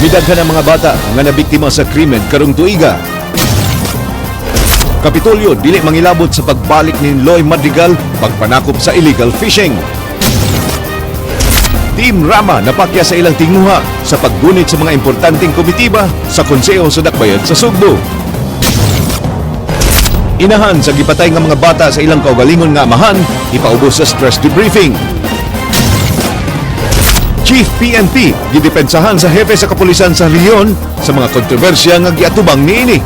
Midaghan ang mga bata nga nabiktima sa krimen karong tuiga. Kapitolyo dili mangilabot sa pagbalik ni Loy Madrigal pagpanakop sa illegal fishing. Team Rama napakya sa ilang tinguha sa paggunit sa mga importanteng komitiba sa Konseho sa Dakbayan sa Sugbo. Inahan sa gipatay nga mga bata sa ilang kaugalingon nga amahan, ipaubos sa stress debriefing. Chief PNP gidepensahan sa hepe sa kapulisan sa rehiyon sa mga kontrobersya nga giatubang niini.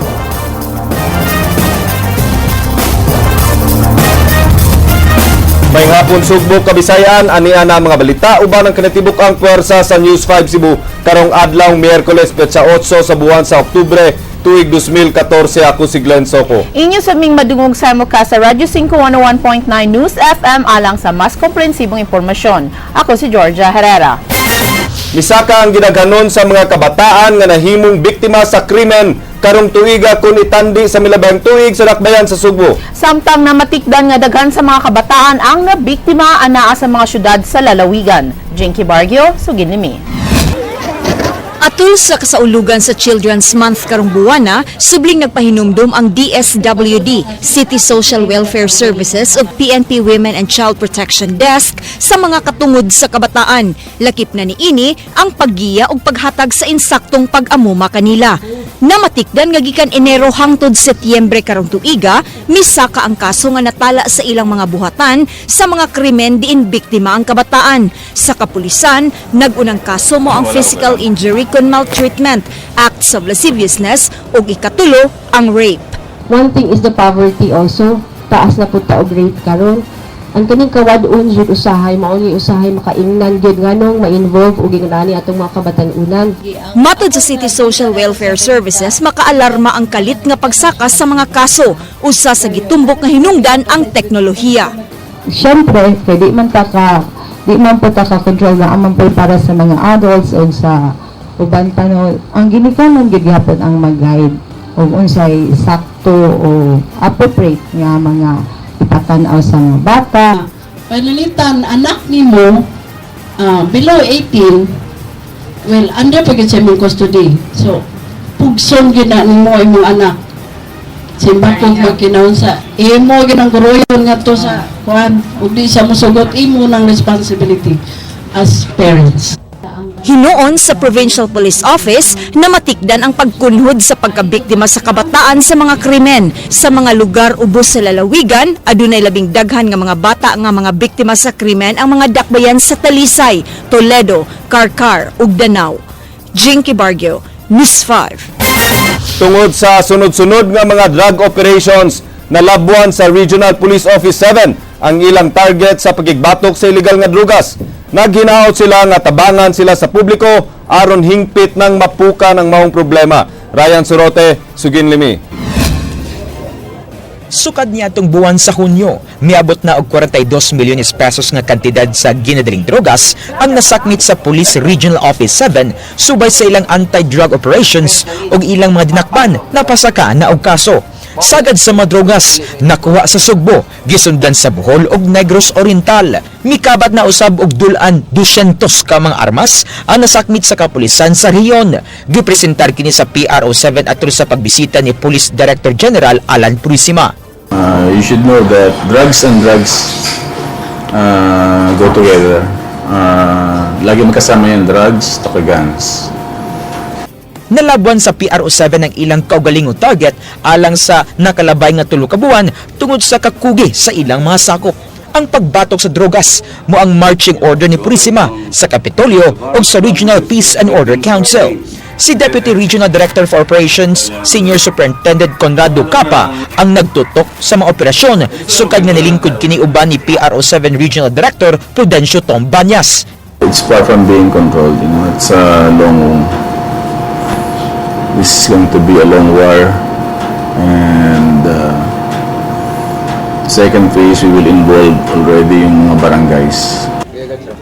May hapon, Sugbo, Kabisayan, ania na ang mga balita uban ang kinatibuk ang puwersa sa News 5 Cebu karong adlaw Miyerkules, petsa 8 sa buwan sa Oktubre, tuig 2014. Ako si Glenn Soco. Inyo sa ming madungog sa ka sa Radyo 5 101.9 News FM alang sa mas komprehensibong impormasyon. Ako si Georgia Herrera. Misaka ang gidaghanon sa mga kabataan nga nahimong biktima sa krimen karong tuiga kun itandi sa milabang tuig sa dakbayan sa Sugbo. Samtang namatikdan nga daghan sa mga kabataan ang nabiktima anaa sa mga syudad sa lalawigan. Jinky Bargio, sugid nimi. Atul sa kasaulugan sa Children's Month karong buwana, subling nagpahinumdum ang DSWD, City Social Welfare Services ug PNP Women and Child Protection Desk sa mga katungod sa kabataan. Lakip na niini ang paggiya ug paghatag sa insaktong pag-amuma kanila. Namatikdan nga gikan Enero hangtod Setyembre karong tuiga, misaka ang kaso nga natala sa ilang mga buhatan sa mga krimen diin biktima ang kabataan. Sa kapulisan, nagunang kaso mo ang physical injury kun maltreatment, acts of lasciviousness ug ikatulo ang rape. One thing is the poverty also. Taas na pud ta og rate karon. Ang kaning kawad-on jud usahay mao ni usahay makaingnan gyud nganong ma-involve og ingani atong mga kabatan-unan. Matod sa City Social Welfare Services, makaalarma ang kalit nga pagsaka sa mga kaso. Usa sa gitumbok nga hinungdan ang teknolohiya. Siyempre, kay di man po ta ka control na amang po para sa mga adults o sa uban pa, no, ang ginikanan gyud gihapon ang mag-guide og unsay sakto o appropriate nga mga ipatan-aw sa mga bata. Panalitan anak nimo below 18, well, under pa gyud sa imong custody. So, pugson gyud na nimo imong anak. Simbakog magkinaon sa imo gyud ang guruyon ngadto sa kuan ug di siya mosugot, imo nang responsibility as parents. Hinuon sa Provincial Police Office na matikdan ang pagkunhod sa pagkabiktima sa kabataan sa mga krimen. Sa mga lugar ubos sa lalawigan, adunay labing daghan nga mga bata nga mga biktima sa krimen ang mga dakbayan sa Talisay, Toledo, Carcar ug Danao. Jinky Bargio, News 5. Tungod sa sunod-sunod nga mga drug operations, nalabuan sa Regional Police Office 7 ang ilang target sa pagigbatok sa illegal nga drugas. Naghinaot sila nga tabangan sila sa publiko aron hingpit ng mapuka ng maong problema. Ryan Surote, sugin limi. Sukad niya atong buwan sa Hunyo, miabot na og 42 milyones pesos nga kantidad sa ginadaling drogas ang nasakmit sa Police Regional Office 7 subay sa ilang anti-drug operations ug ilang mga dinakpan na pasaka na og kaso. Sagad sa mga drogas nakuha sa Sugbo, gisundan sa Bohol ug Negros Oriental. Mikabat na usab og dulan 200 ka mga armas ang nasakmit sa kapulisan sa rehiyon. Gipresentar kini sa PRO 7 atol sa pagbisita ni Police Director General Alan Purisima. You should know that drugs and drugs go together. Lagi magkasama yan, drugs, taka guns. Nalabuan sa PRO 7 ang ilang kaugalingong target alang sa nakalabay nga 3 ka buwan tungod sa kakugi sa ilang mga sakop. Ang pagbatok sa drogas mo ang marching order ni Purisima sa Kapitolyo o sa Regional Peace and Order Council. Si Deputy Regional Director for Operations, Senior Superintendent Conrado Capa ang nagtutok sa mga operasyon sukad nga nilingkod kini uban ni PRO 7 Regional Director Prudencio Tom Banyas. It's far from being controlled. This is going to be a long war. And second phase, we will involve already yung mga barangays.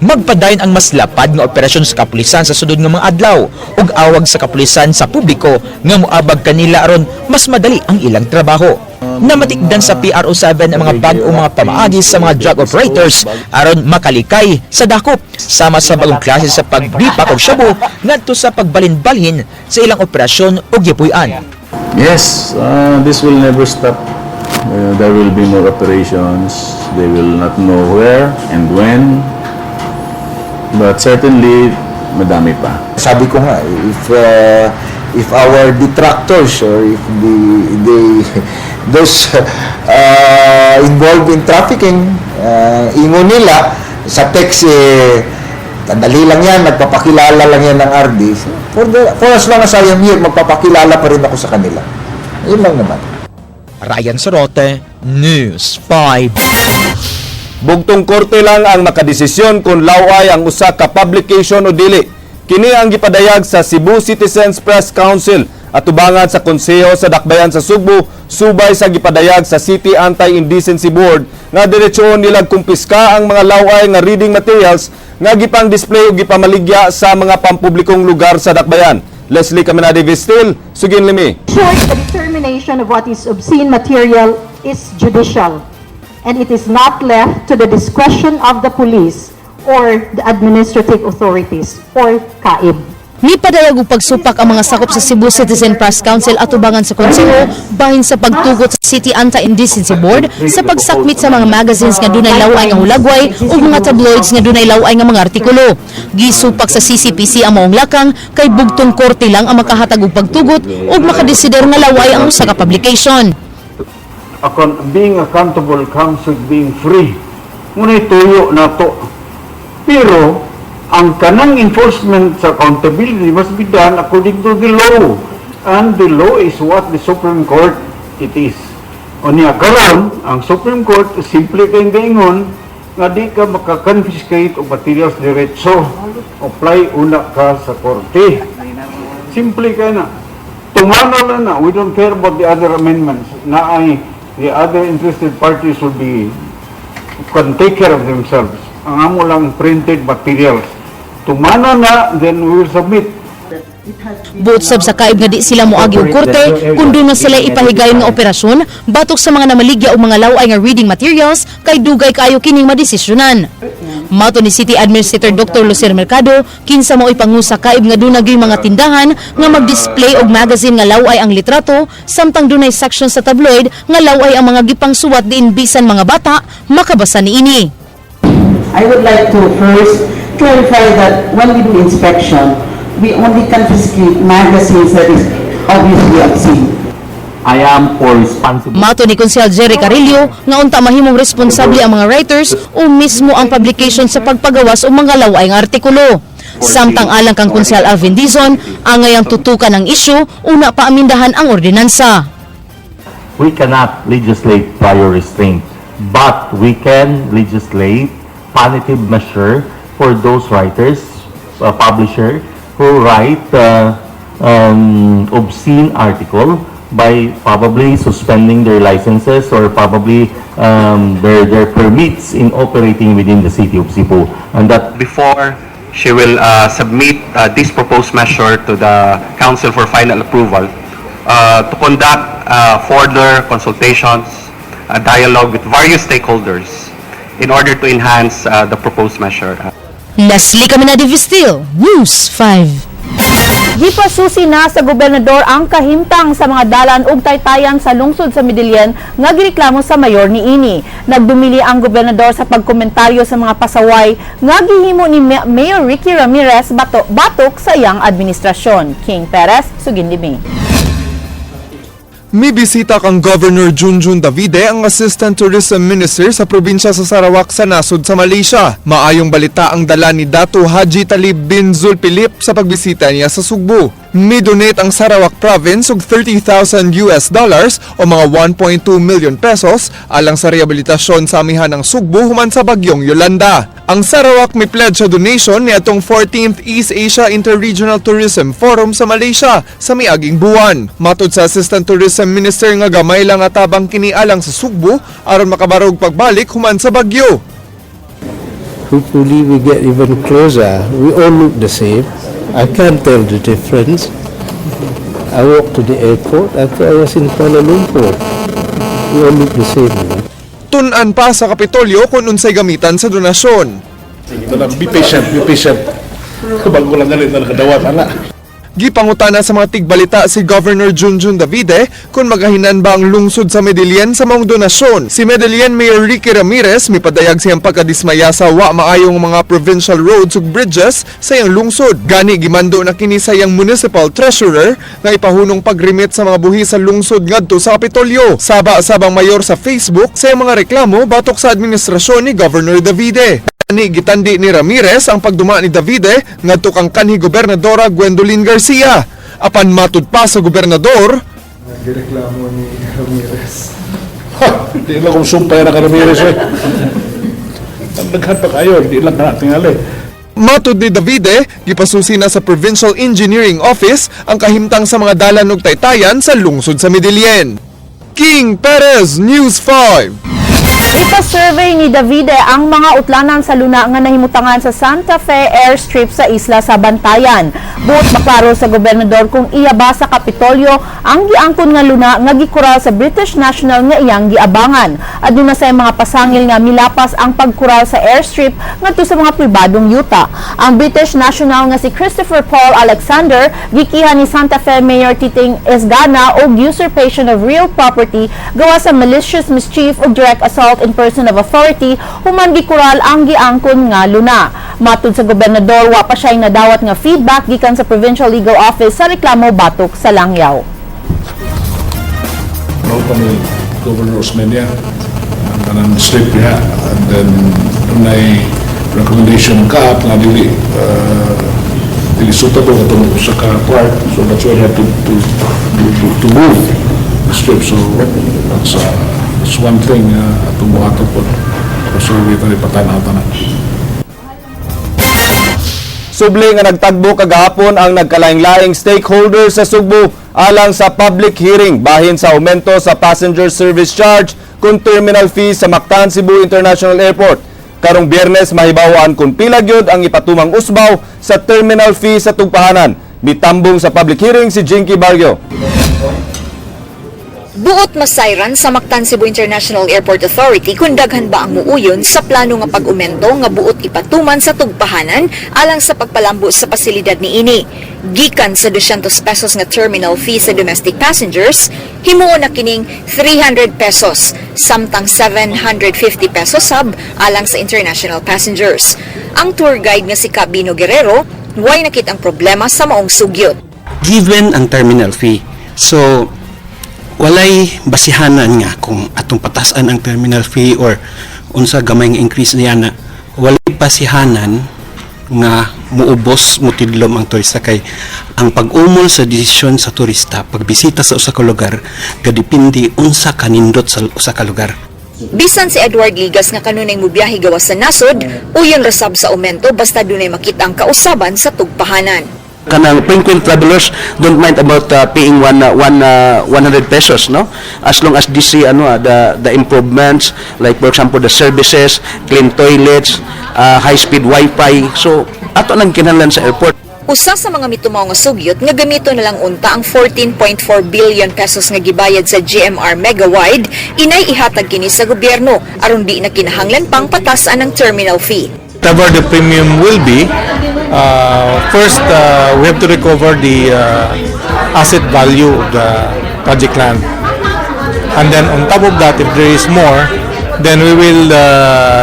Magpadayon ang mas lapad nga operasyon sa kapulisan sa sunod nga mga adlaw ug awag sa kapulisan sa publiko nga moabag kanila aron mas madali ang ilang trabaho. Namatikdan sa PRO 7 ang mga bag-ong mga pamaagi sa mga drug operators aron makalikay sa dakop, sama sa bagong klase sa pagbipak og shabu ngadto sa pagbalin-balhin sa ilang operasyon ug gipuy-an. Yes, this will never stop. There will be more operations. They will not know where and when. But certainly, madami pa. Sabi ko nga, if our detractors or if the they those involved in trafficking, ingon nila sa text eh, "Dali lang yan, nagpapakilala lang yan ng RD." For as long as I am here, magpapakilala pa rin ako sa kanila. Yun lang naman. Ryan Sorote, News 5. Bugtong korte lang ang makadesisyon kung laway ang usa ka publication o dili. Kini ang gipadayag sa Cebu Citizens Press Council atubangan sa Konseho sa Dakbayan sa Sugbo subay sa gipadayag sa City Anti-Indecency Board nga diretsoon nilang kumpiska ang mga laway nga reading materials nga gipang display o gipamaligya sa mga pampublikong lugar sa Dakbayan. Leslie Caminade Vistil, sugin limi. Short, the determination of what is obscene material is judicial, and it is not left to the discretion of the police or the administrative authorities or CAIB. Mipadayag og pagsupak ang mga sakop sa Cebu Citizen Press Council atubangan sa konseho bahin sa pagtugot sa City Anti-Indecency Board sa pagsakmit sa mga magazines nga dunay laway nga hulagway ug mga tabloids nga dunay laway nga mga artikulo. Gisupak sa CCPC ang maong lakang kay bugtong korte lang ang makahatag og pagtugot ug makadesider nga laway ang usa ka publication. Being accountable comes with being free. Ngunit tuyo na to. Pero, ang kanang enforcement sa accountability must be done according to the law. And the law is what the Supreme Court it is. O niya, karon ang Supreme Court simple kay gaingon nga di ka makakonfiscate og materials diretso. Apply una ka sa korte. Simple kay na. Tumana lang na. We don't care about the other amendments. Na ay the other interested parties will be can take care of themselves. Ang amo lang printed materials. Tumana na, then we will submit. Buot sab sa CAIB nga di sila moagi og korte kun duna sila ipahigayon nga operasyon batok sa mga namaligya og mga laway nga reading materials kay dugay kaayo kining madesisyonan. Mato ni City Administrator Dr. Lucer Mercado, kinsa mao'y pangusa CAIB nga duna gyuy mga tindahan nga mag-display og magazine nga laway ang litrato samtang dunay section sa tabloid nga laway ang mga gipangsuwat diin bisan mga bata makabasa niini. I would like to first clarify that when we do inspection, we only confiscate magazines that is obviously obscene. I am for responsible. Mato ni Konsehal Jerry Carillo nga unta mahimong responsable ang mga writers o mismo ang publication sa pagpagawas og mga laway nga artikulo. Samtang alang kang Konsehal Alvin Dizon, angayang tutukan ang isyu, una pa amindahan ang ordinansa. We cannot legislate prior restraint, but we can legislate punitive measure for those writers, publisher, who write obscene article by probably suspending their licenses or probably their permits in operating within the city of Cebu. And that before she will submit this proposed measure to the council for final approval, to conduct further consultations, dialogue with various stakeholders in order to enhance the proposed measure. Leslie Caminade Vistil, News 5. Gipasusi na sa gobernador ang kahimtang sa mga dalan ug taytayan sa lungsod sa Medellin nga gireklamo sa mayor niini. Nagdumili ang gobernador sa pagkomentaryo sa mga pasaway nga gihimo ni Mayor Ricky Ramirez batok sa iyang administrasyon. King Perez, sugin limi. Mibisita kang Governor Junjun Davide ang Assistant Tourism Minister sa probinsya sa Sarawak sa nasod sa Malaysia. Maayong balita ang dala ni Dato Haji Talib bin Zulpilip sa pagbisita niya sa Sugbo. Mi-donate ang Sarawak Province og US$30,000 o mga 1.2 million pesos alang sa rehabilitasyon sa amihan ng Sugbo human sa bagyong Yolanda. Ang Sarawak mi pledge sa donation niadtong 14th East Asia Interregional Tourism Forum sa Malaysia sa miaging buwan. Matod sa Assistant Tourism Minister nga gamay lang nga tabang kini alang sa Sugbo aron makabarog pagbalik human sa bagyo. Hopefully we get even closer. We all look the same. I can't tell the difference. I walked to the airport. I thought I was in Kuala Lumpur. We all look the same. Tun-an pa sa Kapitolyo kung unsay gamitan sa donasyon. Be patient, be patient. Bago lang galit na nakadawat, ana. Gipangutana sa mga tigbalita si Governor Junjun Davide kung magahinan ba ang lungsod sa Medellin sa maong donasyon. Si Medellin Mayor Ricky Ramirez mipadayag siyang pagkadismaya sa wa maayong mga provincial roads ug bridges sa iyang lungsod. Gani gimando na kini sa iyang municipal treasurer nga ipahunong pagremit sa mga buhi sa lungsod ngadto sa Kapitolyo. Saba sabang mayor sa Facebook sa iyang mga reklamo batok sa administrasyon ni Governor Davide. Ni gitandi ni Ramirez ang pagduma ni Davide ngadto kang kanhi gobernadora Gwendolyn Garcia. Apan matud pa sa gobernador, Gireklamo ni Ramirez. Ha, di lang kung sumpay na ka Ramirez eh. Ang daghan pa kayo, di lang na tingali. Matud ni Davide, gipasusi na sa Provincial Engineering Office ang kahimtang sa mga dalan ug taytayan sa lungsod sa Medellin. King Perez, News 5. Ipa-survey ni Davide ang mga utlanan sa luna nga nahimutangan sa Santa Fe Airstrip sa isla sa Bantayan. Buot maklaro sa gobernador kung iya ba sa Kapitolyo ang giangkon nga luna nga gikural sa British National nga iyang giabangan. Aduna sa mga pasangil nga milapas ang pagkural sa airstrip ngadto sa mga pribadong yuta. Ang British National nga si Christopher Paul Alexander gikiha ni Santa Fe Mayor Titing Esgana og usurpation of real property gawa sa malicious mischief ug direct assault in person of authority human gikural ang giangkon nga luna. Matud sa gobernador, wa pa siya nadawat nga feedback gikan sa Provincial Legal Office sa reklamo batok sa Langyaw. No, pa ni Governor Osmeña, ang kanang strip niya, and then dunay recommendation ng CAAP nga dili suitable atong usa ka park, so that's why we had to move the strip. So that's one thing atong buhaton po. Survey ito, ipatanaw tanan. Subli nga nagtagbo kagahapon ang nagkalaing-laing stakeholders sa Sugbo alang sa public hearing bahin sa aumento sa passenger service charge kung terminal fee sa Mactan Cebu International Airport. Karong Biyernes, mahibaw-an kung pila gyud ang ipatumang usbaw sa terminal fee sa tugpahanan. Mitambong sa public hearing si Jinky Barrio. Buot masayran sa Mactan Cebu International Airport Authority kung daghan ba ang muuyon sa plano nga pag-umento nga buot ipatuman sa tugpahanan alang sa pagpalambo sa pasilidad niini. Gikan sa 200 pesos nga terminal fee sa domestic passengers, himuon na kining 300 pesos, samtang 750 pesos sab alang sa international passengers. Ang tour guide nga si Cabino Guerrero, way nakit ang problema sa maong sugyot. Given ang terminal fee. So, walay basihanan nga kung atong patasan ang terminal fee or unsa gamay nga increase niya na walay basihanan nga muubos, mutidlom ang turista, kay ang pag-umol sa desisyon sa turista pagbisita sa usa ka lugar gadepende unsa kanindot sa usa ka lugar. Bisan si Edward Ligas nga kanunay mubiyahe gawas sa nasod, uyon rasab sa aumento basta dunay makita ang kausaban sa tugpahanan. Kanang frequent travelers don't mind about paying one one 100 pesos, no, as long as they see ano the improvements, like for example the services, clean toilets, high speed wifi. So ato nang kinahanglan sa airport. Usa sa mga mitumaw nga sugyot nga gamito na lang unta ang 14.4 billion pesos nga gibayad sa GMR Megawide, inay ihatag kini sa gobyerno aron di na kinahanglan pang patasan ang terminal fee. Whatever the premium will be, first we have to recover the asset value of the project land. And then on top of that, if there is more, then we will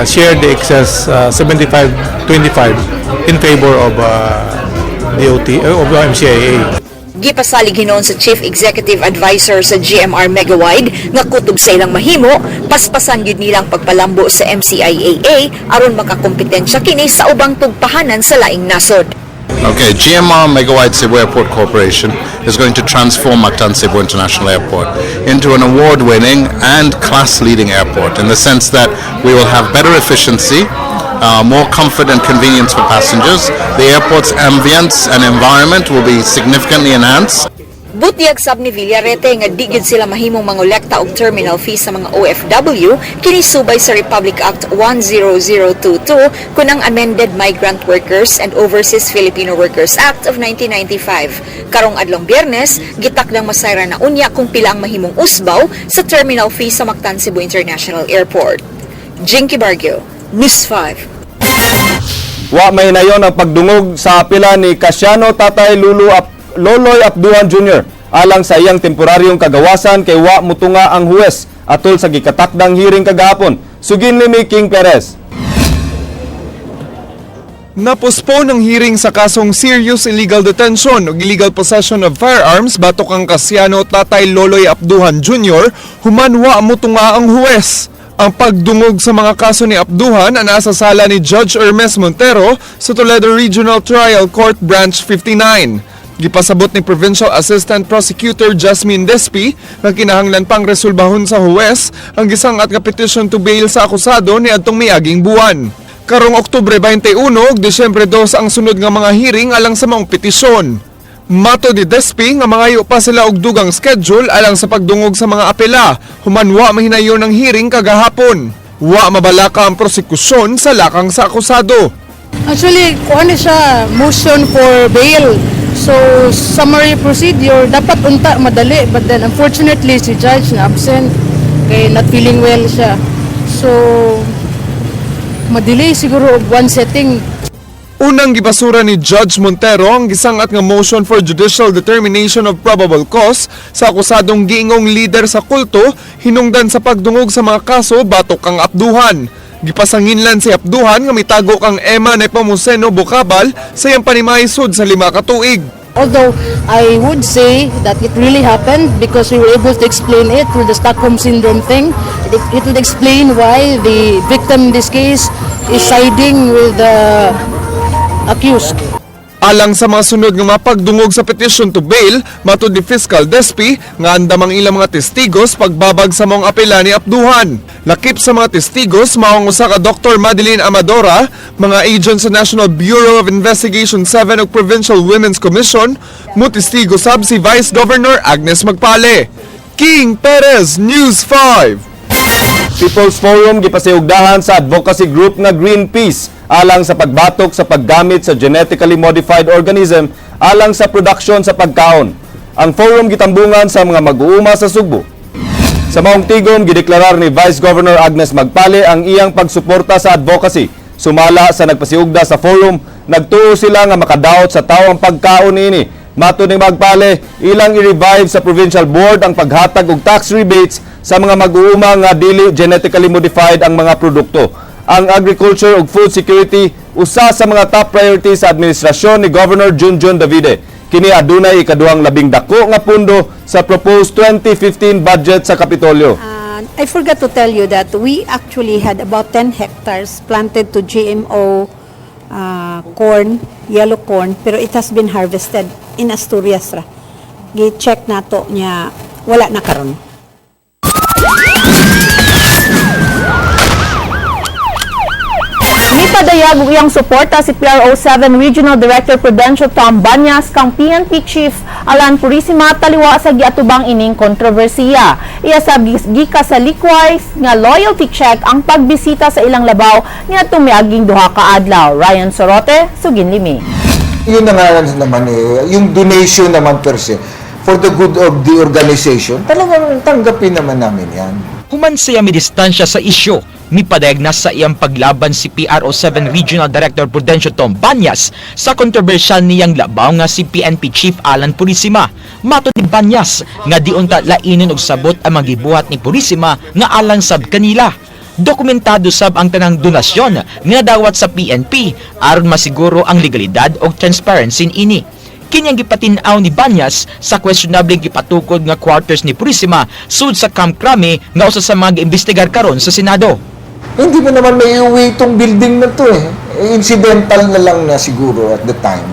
share the excess 75-25 in favor of DOT, of the MCIAA. Gipasalig hinuon sa Chief Executive Advisor sa GMR Megawide nga kutob sa ilang mahimo, paspasan gyud nilang pagpalambo sa MCIAA aron makakompetensya kini sa ubang tugpahanan sa laing nasod. Okay, GMR Megawide Cebu Airport Corporation is going to transform Mactan Cebu International Airport into an award-winning and class-leading airport in the sense that we will have better efficiency, more comfort and convenience for passengers. The airport's ambience and environment will be significantly enhanced. Butyag sab ni Villarete nga di gyud sila mahimong mangolekta og terminal fee sa mga OFW kini subay sa Republic Act 10022 kun ang Amended Migrant Workers and Overseas Filipino Workers Act of 1995. Karong adlong Biyernes, gitakdang masayran na unya kung pila ang mahimong usbaw sa terminal fee sa Mactan Cebu International Airport. Jinky Bargio, News 5. Wa may nayon ang pagdungog sa apela ni Casiano Tatay Loloy Apduhan Jr. alang sa iyang temporaryong kagawasan kay wa mutunga ang huwes atol sa gikatakdang hearing kagahapon. Sugin ni King Perez. Napospone ang hearing sa kasong serious illegal detention ug illegal possession of firearms batok ang Casiano Tatay Loloy Apduhan Jr. human wa mutunga ang huwes. Ang pagdungog sa mga kaso ni Apduhan anaa sa sala ni Judge Hermes Montero sa Toledo Regional Trial Court Branch 59. Gipasabot ni Provincial Assistant Prosecutor Jasmine Despi nga kinahanglan pang resolbahon sa huwes ang gisangat nga petition to bail sa akusado ni adtong miaging buwan. Karong Oktubre 21 ug Disyembre 2 ang sunod nga mga hearing alang sa maong petisyon. Matod ni Despi nga mangayo pa sila og dugang schedule alang sa pagdungog sa mga apela human wa mahinayon ang hearing kagahapon. Wa mabalaka ang prosekusyon sa lakang sa akusado. Actually, kuan ni siya, motion for bail. So, summary procedure, dapat unta madali. But then, unfortunately, si judge na absent. Kay not feeling well siya. So, madelay siguro og one setting. Unang gibasura ni Judge Montero ang gisangat nga motion for judicial determination of probable cause sa akusadong giingong leader sa kulto hinungdan sa pagdungog sa mga kaso batok kang Apduhan. Gipasanginlan si Apduhan nga mitago kang Emma Nepomuceno Bukabal sa iyang panimahisod sa 5 ka tuig. Although I would say that it really happened because we were able to explain it through the Stockholm Syndrome thing. It would explain why the victim in this case is siding with the accused. Alang sa mga sunod nga mapagdungog sa petition to bail, matod ni Fiscal Despi nga andam ang ilang mga testigos pagbabag sa maong apela ni Apduhan. Lakip sa mga testigos maong usa ka Dr. Madeline Amadora, mga agent sa National Bureau of Investigation 7 ug Provincial Women's Commission, mo testigo sab si Vice Governor Agnes Magpale. King Perez, News 5. People's Forum gipasiugdahan sa advocacy group nga Greenpeace alang sa pagbatok sa paggamit sa genetically modified organism alang sa production sa pagkaon. Ang forum gitambungan sa mga mag-uuma sa Sugbo. Sa maong tigom, gideklarar ni Vice Governor Agnes Magpale ang iyang pagsuporta sa advocacy. Sumala sa nagpasiugda sa forum, nagtuo sila nga makadaot sa tao ang pagkaon niini. Matod ni Magpale, ilang i-revive sa provincial board ang paghatag og tax rebates sa mga mag-uuma nga dili genetically modified ang mga produkto. Ang agriculture ug food security usa sa mga top priority sa administrasyon ni Governor Junjun Davide. Kini adunay ikaduhang labing dako nga pundo sa proposed 2015 budget sa Kapitolyo. I forgot to tell you that we actually had about 10 hectares planted to GMO corn, yellow corn, pero it has been harvested in Asturias ra. Gi-check nato niya, wala na karon. Mipadayag og iyang suporta si PRO7 Regional Director Prudencio Tom Banyas kang PNP Chief Alan Purisima taliwa sa giatubang ining kontrobersiya. Iya sab gika sa likway nga loyalty check ang pagbisita sa ilang labaw niadtong miaging 2 ka adlaw. Ryan Sorote, sugin limi. Yun na nga naman eh, yung donation naman per se, for the good of the organization, talagang tanggapin naman namin yan. Human siya midistansya sa isyu, mipadayag na sa iyang paglaban si PRO7 Regional Director Prudencio Tom Banyas sa kontrobersyal niyang labaw nga si PNP Chief Alan Purisima. Matod ni Banyas nga di unta lainon og sabot ang mga gibuhat ni Purisima nga alang sab kanila. Dokumentado sab ang tanang donasyon nga nadawat sa PNP aron masiguro ang legalidad og transparency ini. Kini ang gipatin-aw ni Banyas sa questionable gipatukod nga quarters ni Purisima sud sa Camp Crame nga usa sa mga giimbestigar karon sa Senado. Hindi mo naman maiuwi itong building na to eh. Incidental na lang na siguro at the time.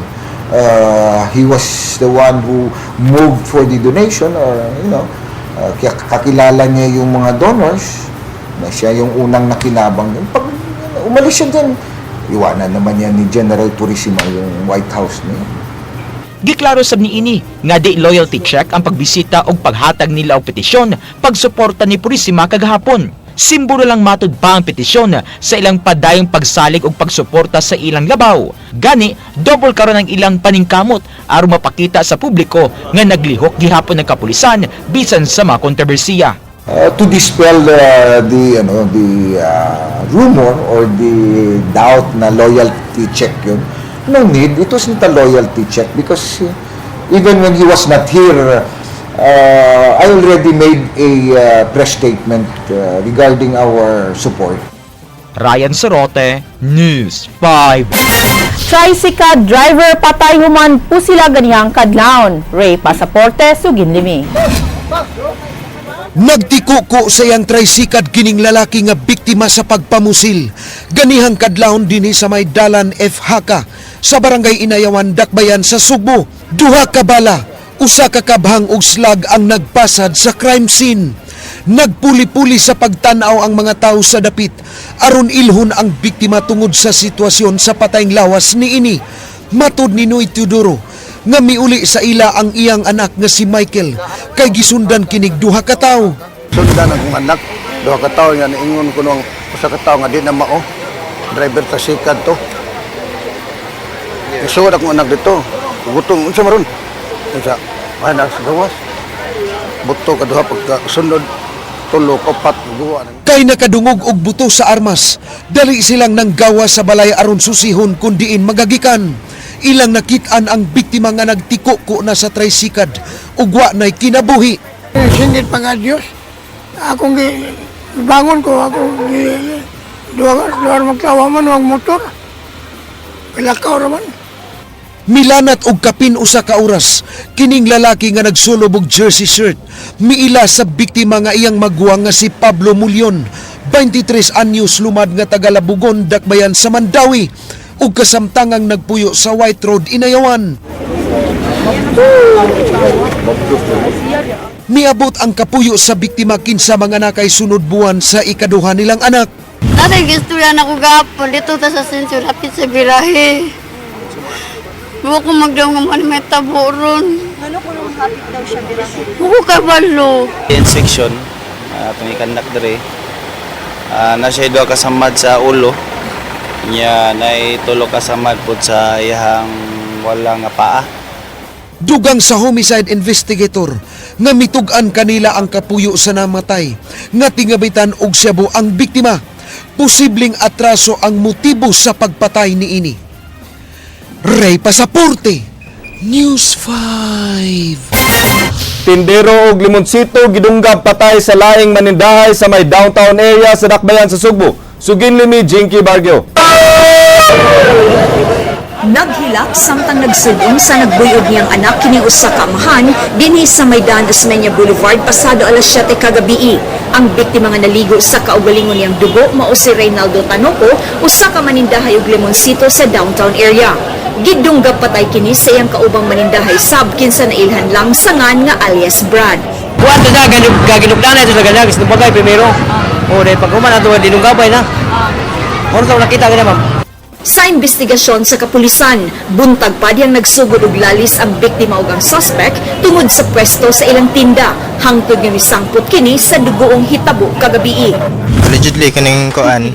He was the one who moved for the donation or kakilala niya yung mga donors na siya yung unang nakinabang dun. Pag umalis siya dyan, iwanan naman yan ni General Purisima yung White House niya. Giklaro sab niini nga di loyalty check ang pagbisita og paghatag nila og petisyon pagsuporta ni Purisima kagahapon. Simbolo lang matud pa ang petisyon sa ilang padayong pagsalig og pagsuporta sa ilang labaw. Gani, double karon ang ilang paningkamot aron mapakita sa publiko nga naglihok gihapon ng kapulisan bisan sa mga kontrobersiya. To dispel the ano the rumor or the doubt na loyalty check yun. No need, it was not a loyalty check because even when he was not here, I already made a press statement regarding our support. Ryan Sorote, News 5. Tricycle driver patay human pusila ganihang kadlawon. Ray Pasaporte, Suginlimi. Nagtikuko sa iyang tricycle kining lalaki nga biktima sa pagpamusil. Ganihang kadlawon dinhi sa may dalan F. Haka sa barangay Inayawan, Dakbayan sa Sugbo. Duha ka bala, usa ka kabhang ug slag ang nagpasad sa crime scene. Nagpuli-puli sa pagtan-aw ang mga tao sa dapit aron ilhon ang biktima tungod sa sitwasyon sa patayng lawas niini. Matud ni Noy Teodoro nga miuli sa ila ang iyang anak nga si Michael kay gisundan kinig duha ka tawo. Sundan akong anak, duha ka tawo nga niingon ko nung usa ka tawo nga di na mao. Driver trisikad to. Isuod akong anak dito. Gutom unsa maron? Unsa? Ay na sa gawas. Buto ka duha pagka sunod tulo upat guwa. Kay nakadungog og buto sa armas, dali silang nanggawa sa balay aron susihon kun diin magagikan. Ilang nakit-an ang biktima nga nagtikuko na sa trisikad ug wa nay kinabuhi. Singit pa nga Diyos. Akong gi bangon ko, ako gi duha duha magtawa man ang motor. Pilakaw raman. Milanat og kapin usa ka oras kining lalaki nga nagsulob og jersey shirt miila sa biktima nga iyang maguwang nga si Pablo Mulyon, 23 anyos lumad nga taga Labugon, Dakbayan sa Mandawi ug kasamtangang nagpuyo sa White Road, Inayawan. Miabot ang kapuyo sa biktima kinsa mga nakay sunod buwan sa ikaduha nilang anak. Tatay, gistorya na ko gapon. Dito ta sa sensor, hapit sa birahe. Buko ko magdaw nga man may tabo ron. Ano kung hapit daw siya birahe? Buko kabalo. Section atong ikanak dere na siya duha ka samad sa ulo nya, nay tulo ka samad pud sa iyang wala nga paa. Dugang sa homicide investigator nga mitug-an kanila ang kapuyo sa namatay nga tingabitan og shabu ang biktima. Posibleng atraso ang motibo sa pagpatay niini. Ray Pasaporte, News 5. Tindero og limonsito gidunggab patay sa laing manindahay sa may downtown area sa Dakbayan sa Sugbo. Suginlimi, Jinky Bargio. Naghilak samtang nagsud-on sa nagbuyog niyang anak kining usa ka amahan dinhi sa Maydan Osmeña Boulevard pasado alas 7 kagabii. Ang biktima nga naligo sa kaugalingon niyang dugo mao si Reynaldo Tanoco, usa ka manindahay og limonsito sa downtown area. Gidunggab patay kini sa iyang kaubang manindahay sab kinsa nailhan lang sa ngan nga alias Brad. Kuan to na gaginugdanay to sa ganyan gusto bagay primero. O dahil pag human ato dinunggabay na. Moro sa nakita ganyan, ma'am. Sa investigasyon sa kapulisan, buntag pa diyang nagsugod og lalis ang biktima ug ang suspect tungod sa pwesto sa ilang tinda hangtod nga misangpot kini sa dugoong hitabo kagabii. Allegedly kaning kuan,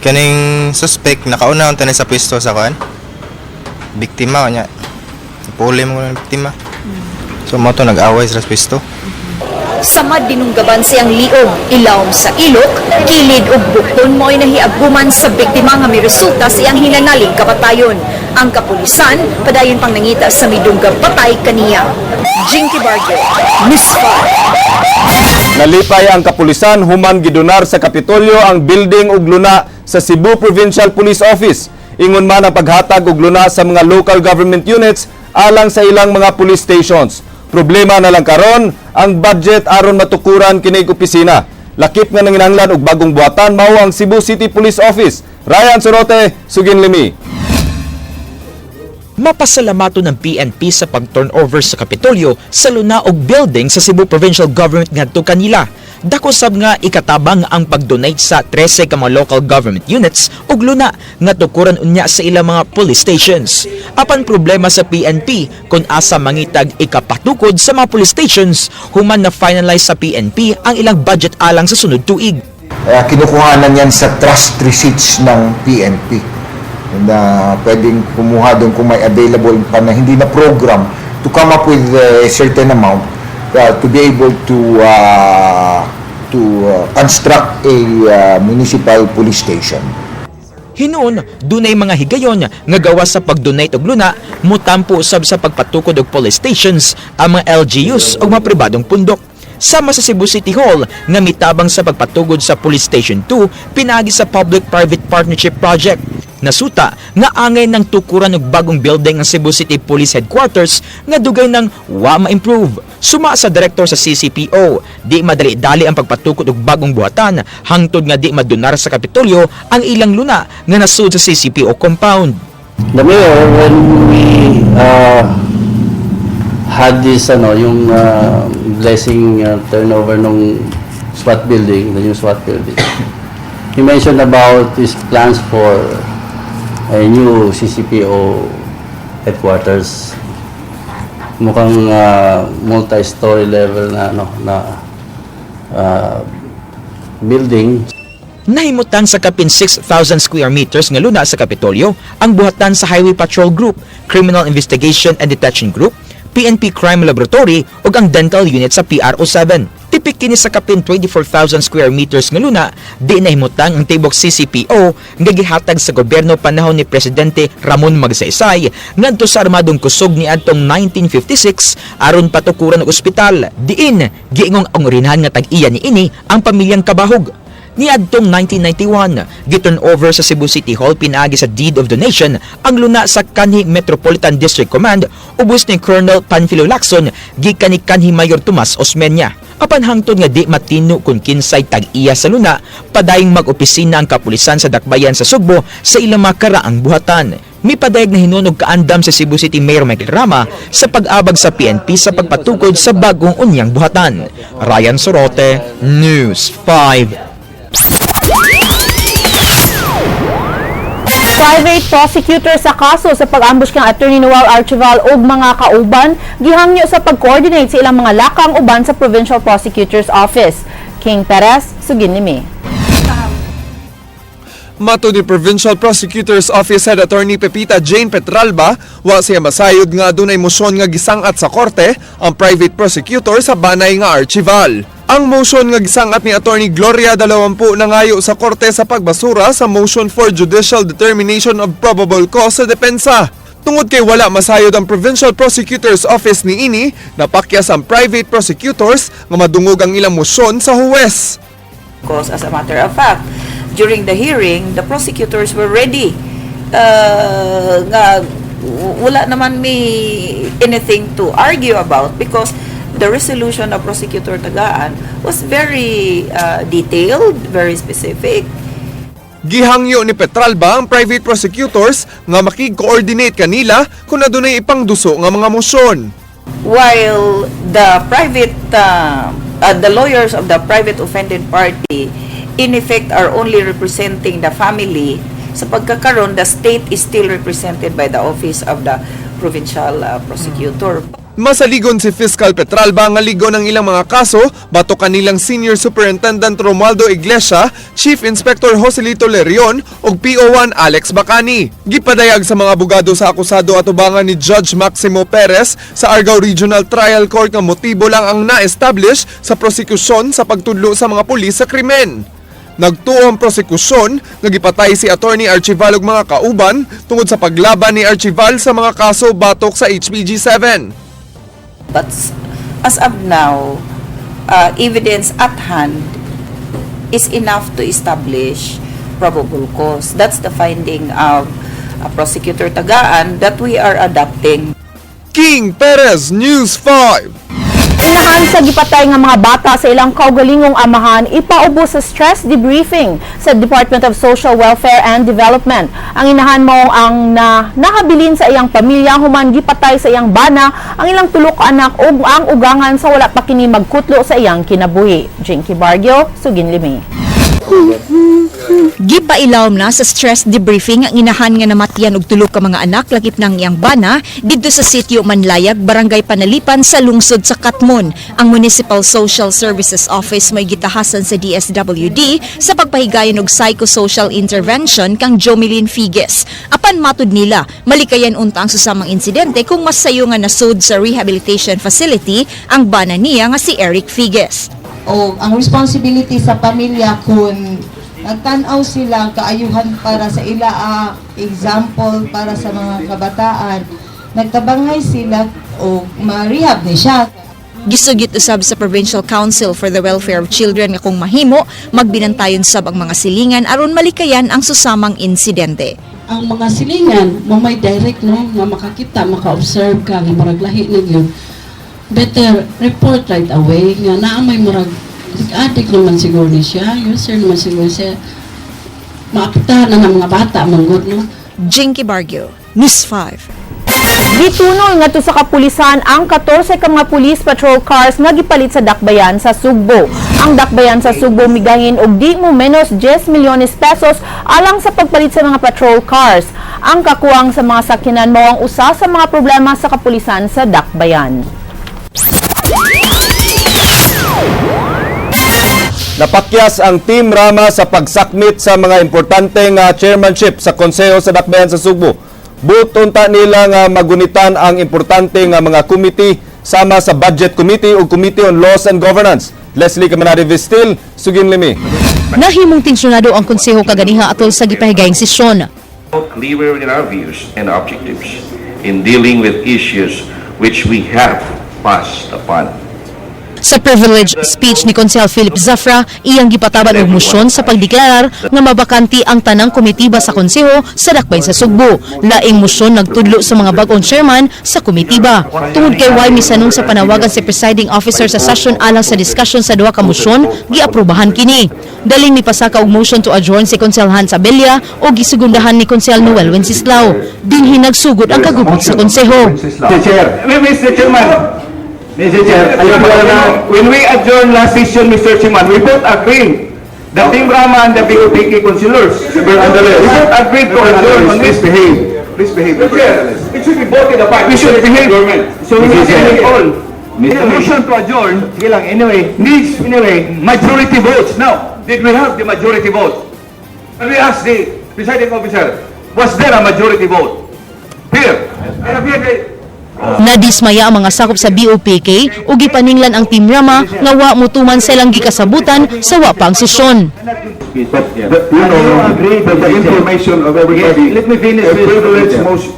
kaning suspect nakauna unta ni sa pwesto sa kuan biktima nya, puli mo ng biktima, so mo to nag-away sa pwesto. Samad dinunggaban siyang liog, ilawom sa ilok, kilid ug bukton mo'y nahiaguman sa biktima nga miresulta sa iyang hinanaling kapatayon. Ang kapulisan padayon pang nangita sa midunggab patay kaniya. Jinky Bargo, News 5. Nalipay ang kapulisan human gidonar sa Kapitolyo ang building ug luna sa Cebu Provincial Police Office. Ingon man ang paghatag og luna sa mga local government units alang sa ilang mga police stations. Problema na lang karon ang budget aron matukuran kinig opisina. Lakip nga nanginahanglan og bagong buhatan mao ang Cebu City Police Office. Ryan Sorote, Suginlimi. Mapasalamato ng PNP sa pag-turnover sa Kapitolyo sa luna og building sa Cebu Provincial Government ngadto kanila. Dako sab nga ikatabang ang pag-donate sa 13 ka mga local government units ug luna nga tukuran unya sa ilang mga police stations. Apan problema sa PNP kung asa mangitag ikapatukod sa mga police stations human na finalize sa PNP ang ilang budget alang sa sunod tuig. Kinukuhanan yan sa trust receipts ng PNP na pwedeng kumuha doon kung may available pa na hindi na program to come up with a certain amount to be able to construct a municipal police station. Hinuon, dunay mga higayon nga gawas sa pag-donate og luna, mutampo usab sa pagpatukod og police stations ang mga LGUs ug mga pribadong pundok. Sama sa Cebu City Hall nga mitabang sa pagpatugod sa Police Station 2 pinaagi sa Public-Private Partnership Project. Nasuta nga angay ng tukuran og bagong building ang Cebu City Police Headquarters nga dugay nang wa ma-improve. Suma sa direktor sa CCPO, di madali-dali ang pagpatukod og bagong buhatan hangtod nga di madunar sa Kapitolyo ang ilang luna nga nasud sa CCPO compound. The mayor, when we had this, ano, yung blessing turnover nung SWAT building, the new SWAT building, he mentioned about his plans for a new CCPO headquarters. Mukhang multi-story level na, ano, na building. Nahimutang sa kapin 6,000 square meters nga luna sa Kapitolyo ang buhatan sa Highway Patrol Group, Criminal Investigation and Detection Group, PNP Crime Laboratory ug ang dental unit sa PRO7. Tipik kini sa kapin 24,000 square meters nga luna, di nahimutang ang tibok CCPO nga gihatag sa gobyerno panahon ni Presidente Ramon Magsaysay ngadto sa armadong kusog niadtong 1956 aron patukuran og ospital. Diin giingong ang orinhan nga tag-iya niini ang pamilyang Cabahug. Niadtong 1991, giturn over sa Cebu City Hall pinaagi sa deed of donation ang luna sa kanhi Metropolitan District Command ubos ni Colonel Panfilo Lacson gikan ni kanhi Mayor Tomas Osmeña. Apan hangtod nga di matino kung kinsay tag-iya sa luna, padayong mag-opisina ang kapulisan sa Dakbayan sa Sugbo sa ilang mga karaang buhatan. Mipadayag na hinuon og kaandam sa Cebu City Mayor Michael Rama sa pag-abag sa PNP sa pagpatukod sa bagong unyang buhatan. Ryan Sorote, News 5. Private prosecutor sa kaso sa pag-ambush kang Attorney Noel Archival og mga kauban gihangyo sa pag-coordinate sa ilang mga lakang uban sa Provincial Prosecutor's Office. King Perez, sugin ni mi. Mato ni Provincial Prosecutor's Office Head Attorney Pepita Jane Petralba, wa siya masayod nga adunay motion nga gisangat sa korte ang private prosecutor sa banay nga Archival. Ang motion nga gisangat ni Attorney Gloria Dalawampu nangayo sa korte sa pagbasura sa motion for judicial determination of probable cause sa depensa. Tungod kay wala masayod ang Provincial Prosecutor's Office niini, napakyas ang private prosecutors nga madungog ang ilang motion sa huwes. Because as a matter of fact, during the hearing, the prosecutors were ready. Nga, wala naman may anything to argue about because the resolution of Prosecutor Tagaan was very detailed, very specific. Gihangyo ni Petralba ang private prosecutors nga makig-coordinate kanila kung adunay ipangduso nga mga motion. While the lawyers of the private offended party, in effect, are only representing the family, sa pagkakaroon, the state is still represented by the office of the provincial prosecutor. Masaligon si Fiscal Petralba nga ligon ang ilang mga kaso batok kanilang Senior Superintendent Romualdo Iglesia, Chief Inspector Joselito Lerion ug PO1 Alex Bacani. Gipadayag sa mga abogado sa akusado atubangan ni Judge Maximo Perez sa Argao Regional Trial Court nga motibo lang ang na-establish sa prosekusyon sa pagtudlo sa mga pulis sa krimen. Nagtuo ang prosekusyon nga gipatay si Attorney Archival ug mga kauban tungod sa paglaban ni Archival sa mga kaso batok sa HPG-7. But as of now, evidence at hand is enough to establish probable cause. That's the finding of Prosecutor Tagaan that we are adopting. King Perez, News 5. Inahan sa gipatay nga mga bata sa ilang kaugalingong amahan ipaubos sa stress debriefing sa Department of Social Welfare and Development. Ang inahan mao ang nahabilin sa iyang pamilya human gipatay sa iyang bana ang ilang tulo ka anak ug ang ugangan sa wala pa kini magkutlo sa iyang kinabuhi. Jinky Bargio, Sugin Limi. Gipailawom na sa stress debriefing ang inahan nga namatyan og tulo ka mga anak lakip ng iyang bana didto sa sitio Manlayag, Barangay Panalipan sa lungsod sa Katmon. Ang Municipal Social Services Office may gitahasan sa DSWD sa pagpahigayon og psychosocial intervention kang Jomelyn Figes. Apan matud nila, malikayan unta ang susamang insidente kung mas sayo nga nasud sa rehabilitation facility ang bana niya nga si Eric Figes. O ang responsibility sa pamilya, kung nagtan-aw sila kaayuhan para sa ila, example para sa mga kabataan, nagtabangay sila o ma-rehab ni siya. Gisugit usab sa Provincial Council for the Welfare of Children nga kung mahimo, magbinantayon sab ang mga silingan aron malikayan ang susamang insidente. Ang mga silingan mo may direct, no, nga makakita, maka-observe ka nga murag lahi na gyud, better report right away nga naa may murag addict naman siguro ni siya, user naman siguro siya, maapektahan na ng mga bata manggod, no. Jinky Bargio, News 5. Gitunol ngadto sa kapulisan ang 14 ka mga police patrol cars nga gipalit sa Dakbayan sa Sugbo. Ang Dakbayan sa Sugbo migahin og di mo menos 10 milyones pesos alang sa pagpalit sa mga patrol cars. Ang kakuwang sa mga sakyanan mao ang usa sa mga problema sa kapulisan sa Dakbayan. Napakyas ang Team Rama sa pagsakmit sa mga importante nga chairmanship sa Konseho sa Dakbayan sa Sugbo. Buot unta nila nga magunitan ang importante nga mga committee sama sa Budget Committee ug Committee on Laws and Governance. Leslie Caminari Vistil, Sugin Limi. Nahimong tensyonado ang konseho kaganiha atol sa gipahigayong sesyon. Clearer in our views and objectives in dealing with issues which we have passed upon. Sa privilege speech ni Konsehal Philip Zafra, iyang gipataban og mosyon sa pagdeklarar nga mabakanti ang tanang komitiba sa konseho sa Dakbayan sa Sugbo. Laing mosyon nagtudlo sa mga bag-ong chairman sa komitiba. Tungod kay way misanong sa panawagan si presiding officer sa session alang sa discussion sa duha ka mosyon, giaprobahan kini. Daling mipasaka og motion to adjourn si Konsehal Hans Abella o gisugundahan ni Konsehal Noel Wenceslao. Dinhi nagsugod ang kagubot sa konseho. Mr. Chair. Mr. Chairman. Mr. Chair, ayaw ko na, when we adjourned last session, Mr. Chairman, we both agreed. The Team Rama and the BOPK councilors. We both agreed to adjourn on this. Behave. Please behave. Mr. Chair, it should be voted upon. We should behave. So we Mr. Chair. must all. The motion to adjourn, sige lang, anyway, needs, anyway, majority votes. Now, did we have the majority vote? And we asked the presiding officer, was there a majority vote? Here. And here, Nadismaya ang mga sakop sa BOPK ug gipaninglan ang Team Rama nga wa motuman sa ilang gikasabutan sa wa pa ang sesyon. But, you know, the information of everybody. Let me finish, A Mr. privilege Chair. motion,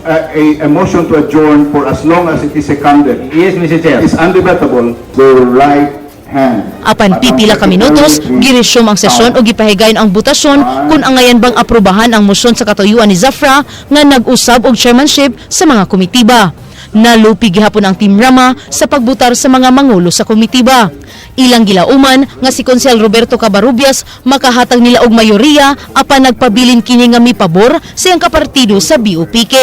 a motion to adjourn for as long as it is seconded. Yes, Mr. Chair. Is undebatable. The right hand. Apan pipila ka minutos, giresume ang sesyon ug gipahigayon ang botasyon kung angayan bang aprobahan ang mosyon sa katuyuan ni Zafra nga nag-usab og chairmanship sa mga komitiba. Nalupi gihapon ang Team Rama sa pagbutar sa mga mangulo sa komitiba. Ilang gilauman nga si Konsehal Roberto Cabarubias makahatag nila og mayoriya, apan nagpabilin kini nga mipabor sa iyang kapartido sa BOPK.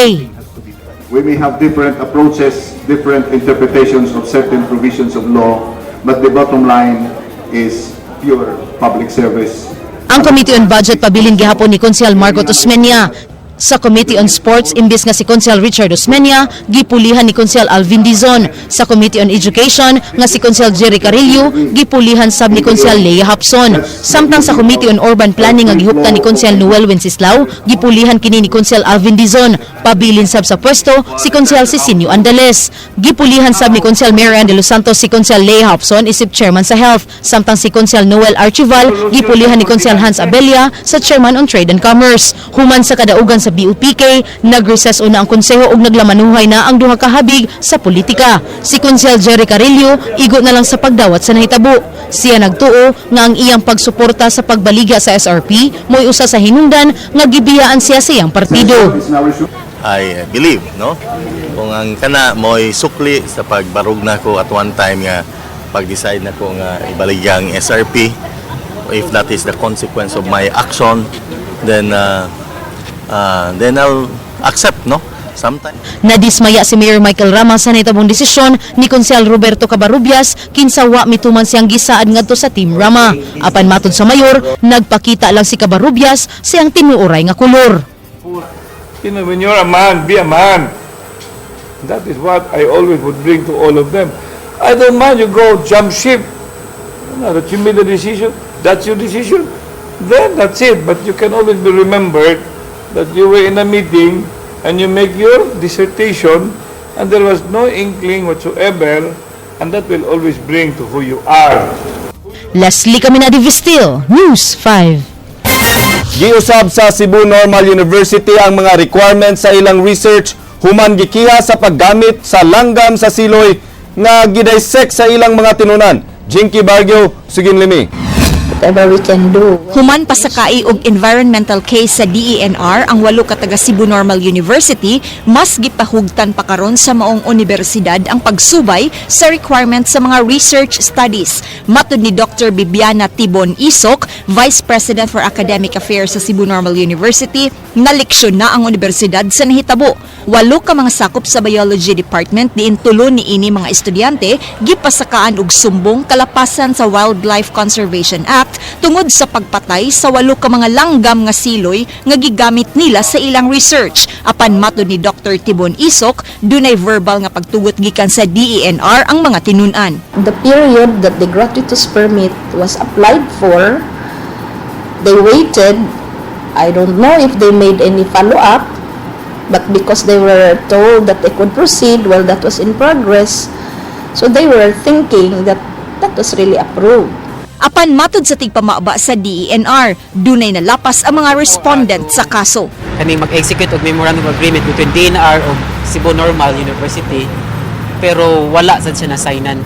We may have different approaches, different interpretations of certain provisions of law, but the bottom line is pure public service. Ang Committee on Budget pabilin gihapon ni Konsehal Margot Osmeña. Sa Committee on Sports, imbes nga si Konsehal Richard Osmeña, gipulihan ni Konsehal Alvin Dizon. Sa Committee on Education, nga si Konsehal Jerry Carillo, gipulihan sab ni Konsehal Leah Hapson. Samtang sa Committee on Urban Planning nga gihuptan ni Konsehal Noel Wenceslao, gipulihan kini ni Konsehal Alvin Dizon. Pabilin sab sa pwesto si Konsehal Sisinio Andales. Gipulihan sab ni Konsehal Mary Ann de los Santos si Konsehal Leah Hapson isip chairman sa Health. Samtang si Konsehal Noel Archival, gipulihan ni Konsehal Hans Abella sa chairman on Trade and Commerce. Human sa kadaugan sa BUPK, nag-recess una ang konseho ug naglamanuhay na ang duha ka habig sa politika. Si Konsehal Jerry Carillo, igo na lang sa pagdawat sa nahitabo. Siya nagtuo nga ang iyang pagsuporta sa pagbaligya sa SRP mo'y usa sa hinungdan nga gibiyaan siya sa iyang partido. I believe, no? Kung ang kana mo'y sukli sa pagbarug nako at one time nga Pag-decide na ko nga ibaligya ang SRP, if that is the consequence of my action, then I'll accept, no? Sometimes. Nadismaya si Mayor Michael Rama sa nahitabong desisyon ni Konsehal Roberto Cabarrubias kinsa wa mituman siyang gisaad ngadto sa Team Rama. Apan matod sa mayor, nagpakita lang si Cabarrubias siyang tinuoray nga kolor. When you're a man, be a man. That is what I always would bring to all of them. I don't mind you go jump ship. That you made a decision, that's your decision. Then that's it. But you can always be remembered that you were in a meeting and you make your dissertation and there was no inkling whatsoever, and that will always bring to who you are. Leslie Caminadi Vistil, News 5. Giusab sa Cebu Normal University ang mga requirements sa ilang research human gikiha sa paggamit sa langgam sa siloy nga gidissect sa ilang mga tinunan. Jinky Bargio, Sugin Limi. Whatever we can do. Human pasakai og environmental case sa DENR ang walo ka taga Cebu Normal University, mas gipahugtan pa karon sa maong unibersidad ang pagsubay sa requirements sa mga research studies. Matud ni Dr. Bibiana Tibon Isok, Vice President for Academic Affairs sa Cebu Normal University, naleksyon na ang unibersidad sa nahitabo. Walo ka mga sakop sa Biology Department, diin tulo ni ini mga estudyante, gipasakaan og sumbong kalapasan sa Wildlife Conservation Act tungod sa pagpatay sa walo ka mga langgam nga siloy nga gigamit nila sa ilang research. Apan matod ni Dr. Tibon Isok, dunay verbal nga pagtugot gikan sa DENR ang mga tinun-an. The period that the gratuitous permit was applied for, they waited. I don't know if they made any follow-up, but because they were told that they could proceed while that was in progress, so they were thinking that that was really approved. Apan matod sa tigpamaba sa DENR, dunay nalapas ang mga respondent sa kaso. Kami mag-execute og memorandum of agreement between DENR ug Cebu Normal University, pero wala sad siya na-signan.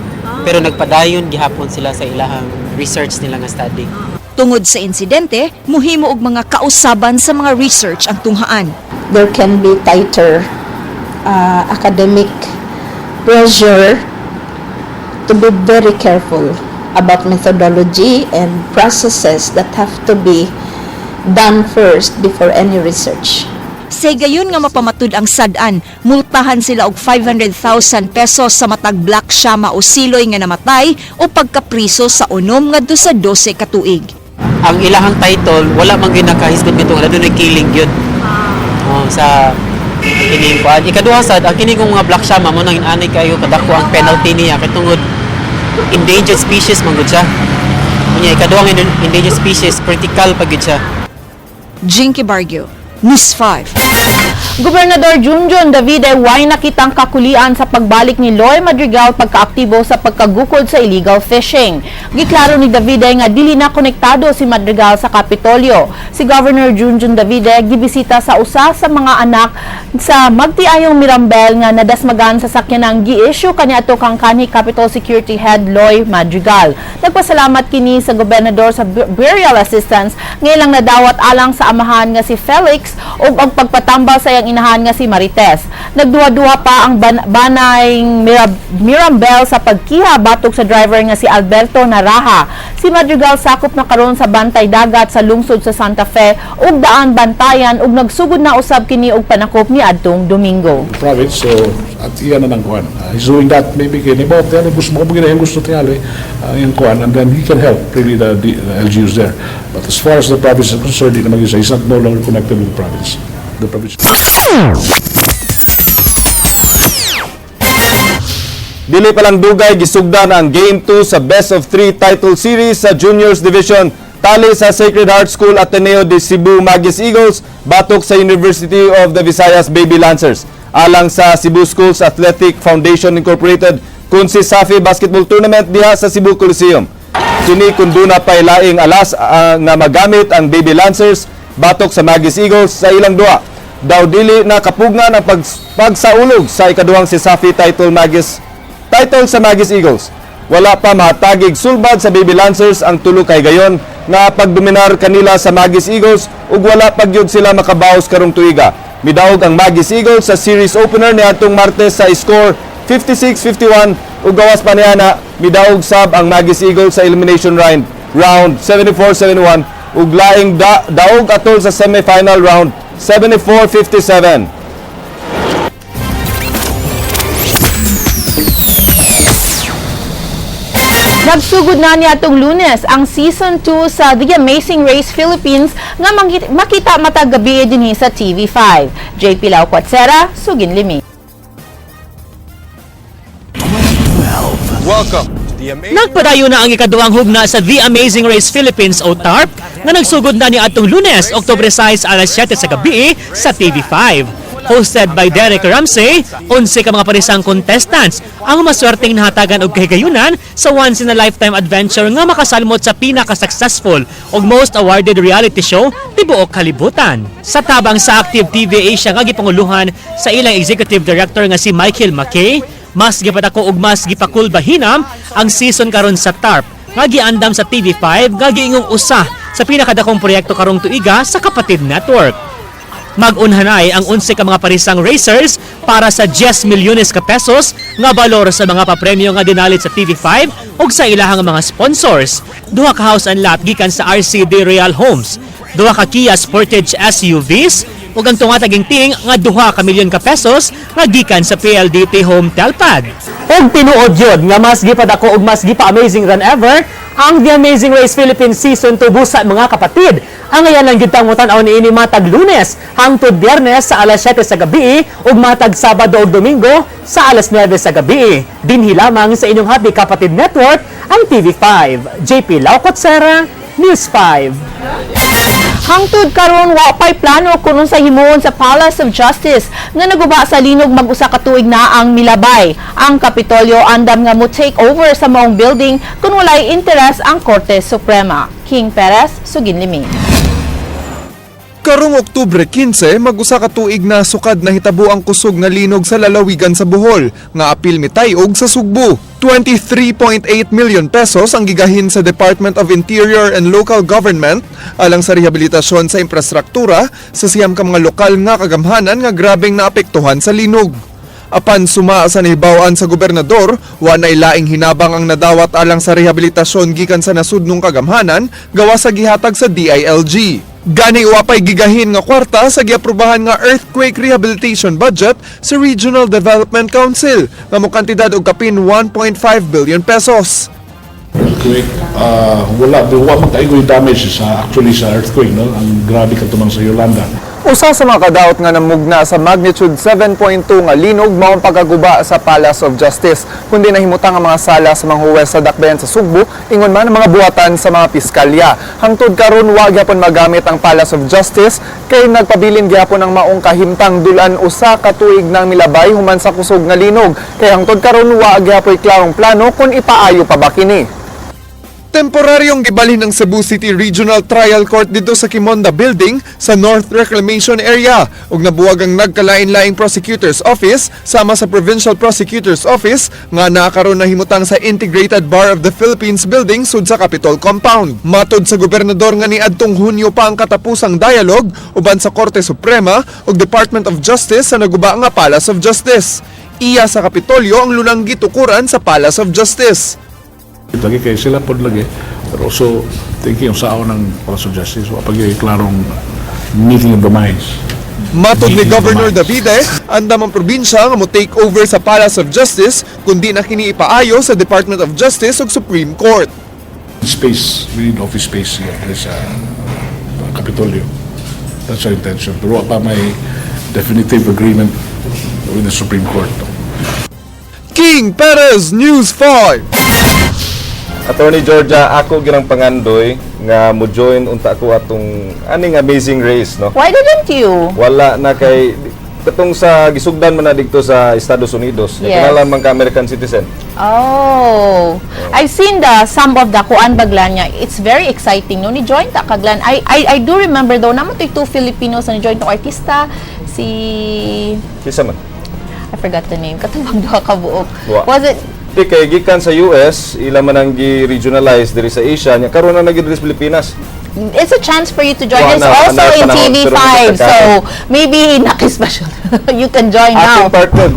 Pero nagpadayon gihapon sila sa ilahang research nila nga study. Tungod sa insidente, muhimo og mga kausaban sa mga research ang tunghaan. There can be tighter academic pressure to be very careful about methodology and processes that have to be done first before any research. Sa gayon nga mapamatud ang sad-an, multahan sila og 500,000 pesos sa matag black shama o siloy nga namatay o pagkapriso sa 6 ngadto sa 12 ka tuig. Ang ilahang title wala man gyud nakahisgot nito nga dunay killing gyud. Oh, sa kining kuan. Ikaduha sad, ang kini kong mga black shama mo nang inanay kayo kadako ang penalty niya kay tungod endangered species man gud siya. Unya, ikaduha nga endangered species, critical pa gyud siya. Jinky Bargio, News 5. Gobernador Junjun Davide way nakitang kakulian sa pagbalik ni Loy Madrigal pagkaaktibo sa pagkagukod sa illegal fishing. Giklaro ni Davide nga dili na konektado si Madrigal sa Kapitolyo. Si Governor Junjun Davide gibisita sa usa sa mga anak sa magtiayong Mirambel nga nadasmagan sa sakyanang gi-issue kaniadto kang kanhi Capitol Security Head Loy Madrigal. Nagpasalamat kini sa gobernador sa burial assistance nga ilang nadawat alang sa amahan nga si Felix ug ang pagpatambal sa iyang inahan nga si Marites. Nagduha-duha pa ang banay Mirambel sa pagkiha batok sa driver nga si Alberto Naraha. Si Madrigal sakop na karon sa bantay dagat sa lungsod sa Santa Fe ug daan bantayan ug nagsugod na usab kini og panakop ni adtong Domingo. Province. So, at iyan na ng kuan. He's doing that maybe kay ni Bob, gusto mo kung gusto tingali yung kuan, and then he can help really the LGUs there. But as far as the province is concerned, di naman yun siya. He's not no longer connected with the province. The province. Dili pa lang dugay, gisugdan ang Game 2 sa Best of 3 title series sa Juniors Division. Tali sa Sacred Heart School Ateneo de Cebu Magis Eagles batok sa University of the Visayas Baby Lancers. Alang sa Cebu Schools Athletic Foundation Incorporated kun si Safi Basketball Tournament diha sa Cebu Coliseum. Kini kun duna pay laing alas nga magamit ang Baby Lancers batok sa Magis Eagles sa ilang duwa. Daw dili na kapugnan ang pagsaulog sa ikaduhang CESAFI title Magis title sa Magis Eagles. Wala pa mahatagig sulbad sa Baby Lancers ang tulo kay gayon nga pagdominar kanila sa Magis Eagles ug wala pa gyud sila makabaos karong tuiga. Midaog ang Magis Eagles sa series opener niadtong Martes sa score 56-51. Ug gawas pa niya na midaog sab ang Magis Eagles sa elimination round, round 74-71 ug laing daog atol sa semifinal round 74-57. Nagsugod na niadtong Lunes ang Season 2 sa The Amazing Race Philippines nga makita matag gabi dinhi sa TV5. JP Lau Cuatsera, Sugin Limi. Welcome to the Amazing Nagpadayon na ang ikaduhang hugna sa The Amazing Race Philippines o TARP nga nagsugod na niadtong Lunes, Oktubre 6, alas 7 sa gabi sa TV5. Hosted by Derek Ramsey, 11 ka mga parisang contestants ang maswerteng nahatagan og kahigayunan sa once in a lifetime adventure nga makasalmot sa pinaka-successful ug most awarded reality show tibuok kalibutan. Sa tabang sa Active TV Asia nga gipanguluhan sa ilang executive director nga si Michael McKay, mas gipadako og mas gipakulbahinam ang season karon sa TARP nga giandam sa TV5 nga giingong usa sa pinakadakong proyekto karong tuiga sa Kapatid Network. Mag-unhanay ang 11 ka mga parisang racers para sa 10 milyones ka pesos nga balor sa mga papremyo nga dinalit sa TV5 ug sa ilahang mga sponsors. Duha ka house and lot gikan sa RCD Real Homes, duha ka Kia Sportage SUVs ug ang tungataging ting nga 2 ka milyon ka pesos nga gikan sa PLDT Home Telpad. Ug tinuod yun nga mas gipadako ug mas gipa-amazing than ever ang The Amazing Race Philippines Season 2 busa, mga kapatid. Ang ngayon lang gyud tang tan-aw niini matag Lunes hangtod Biyernes sa alas 7 sa gabi ug matag Sabado ug Domingo sa alas 9 sa gabi. Dinhi lamang sa inyong Happy Kapatid Network, ang TV5. JP Laucotsera, News 5. Hangtod karon wa pay plano kun unsa himuon sa Palace of Justice nga naguba sa linog mag-usa ka tuig na ang milabay. Ang Kapitolyo andam nga mo take over sa maong building kung walay interes ang Korte Suprema. King Perez, Sugin Limi. Karong Oktubre 15, mag-usa ka tuig na sukad nahitabo ang kusog nga linog sa lalawigan sa Bohol, nga apil mitayog sa Sugbo. 23.8 million pesos ang gigahin sa Department of Interior and Local Government alang sa rehabilitasyon sa infrastruktura sa 9 ka mga lokal nga kagamhanan nga grabeng naapektuhan sa linog. Apan suma sa nahibaw-an sa gobernador, wa nay laing hinabang ang nadawat alang sa rehabilitasyon gikan sa nasudnong kagamhanan gawa sa gihatag sa DILG. Gani wa pay gigahin nga kwarta sa giaprobahan nga earthquake rehabilitation budget sa Regional Development Council nga mokantidad og kapin 1.5 billion pesos. Earthquake, wala, wa man kaayo yung damage sa actually sa earthquake, no? Ang grabe katumang sa Yolanda. Usa sa mga kadaot nga namugna sa magnitude 7.2 nga linog mao ang pagkaguba sa Palace of Justice, kundi nahimutang ang mga sala sa mga huwes sa dakbayan sa Sugbo, ingon man ang mga buhatan sa mga piskalya. Hangtod karon wa gyapon magamit ang Palace of Justice kay nagpabilin gyapon ang maong kahimtang dulan 1 ka tuig nang milabay human sa kusog nga linog. Kay hangtod karon wa gyapoy klarong plano kung ipaayo pa ba kini. Temporaryong gibalhin ng Cebu City Regional Trial Court dito sa Kimonda Building sa North Reclamation Area ug nabuwag ang nagkalain-laing Prosecutor's Office sama sa Provincial Prosecutor's Office nga nakaroon na himutang sa Integrated Bar of the Philippines Building sud sa Capitol Compound. Matod sa gobernador nga niadtong Hunyo pa ang katapusang dialogue uban sa Korte Suprema ug Department of Justice sa naguba nga Palace of Justice. Iya sa Kapitolyo ang lunang gitukuran sa Palace of Justice. Lagi kay sila pod lagi. Pero also thinking sa ng Palace of Justice, wa pag klarong meeting of the minds. Matod ni Meeting of the Governor minds. Davide, andam ang probinsya nga mo take over sa Palace of Justice kundi na kini ipaayo sa Department of Justice ug Supreme Court. Space, we need office space here sa Kapitolyo. That's our intention. Pero wa pa may definitive agreement with the Supreme Court. King Perez, News 5. Attorney Georgia, ako ginang pangandoy nga mo join unta ko atong aning Amazing Race, no? Why didn't you? Wala na kay katong sa gisugdan man na didto sa Estados Unidos. Yes. Kinahanglan man ka American citizen. Oh, I've seen the some of the kuan baglan niya. It's very exciting, no? Ni join ta kaglan. I do remember though, naman to'y two Filipinos na ni join tong artista si Kisa man. I forgot the name. Katong duha ka buok. Wa. Was it Di kay gikan sa US, ila man ang gi-regionalize diri sa Asia nya karon na nagi diri sa Pilipinas. It's a chance for you to join. Wa It's na, also na in panahon, pero TV5. nakatakaran. So maybe naki special. You can join now. Ating partner,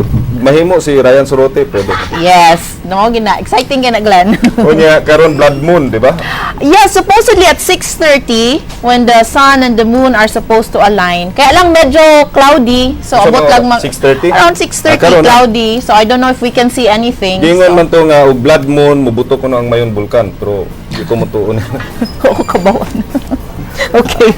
mahimo si Ryan Sorote, pwede. Yes, no gina exciting gina, Glenn. Unya karon blood moon, di ba? Yeah, supposedly at 6:30 when the sun and the moon are supposed to align. Kaya lang medyo cloudy, so Sa abot mga lang mag 6:30? Around 6:30. Ah, karon na. Cloudy. So I don't know if we can see anything. Gingon man to nga og blood moon mubuto kuno ang Mayon Bulkan, pero di ko motuon. Oo, kabawan. Okay.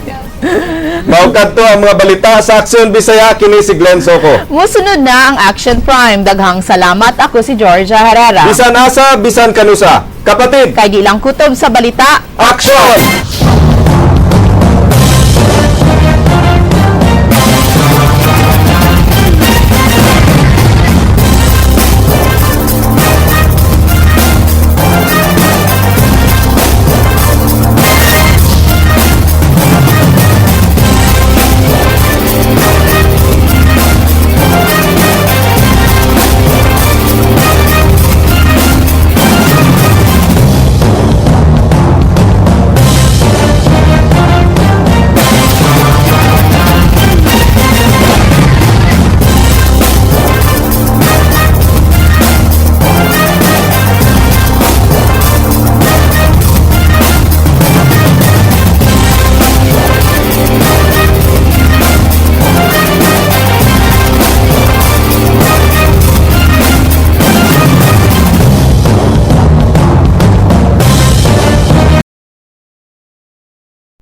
Mao kadto ang mga balita sa Aksyon Bisaya, kini si Glenn Soko. Musunod na ang Action Prime. Daghang salamat. Ako si Georgia Herrera. Bisan asa, bisan kanusa. Kapatid, kay di lang kutob sa balita. Action!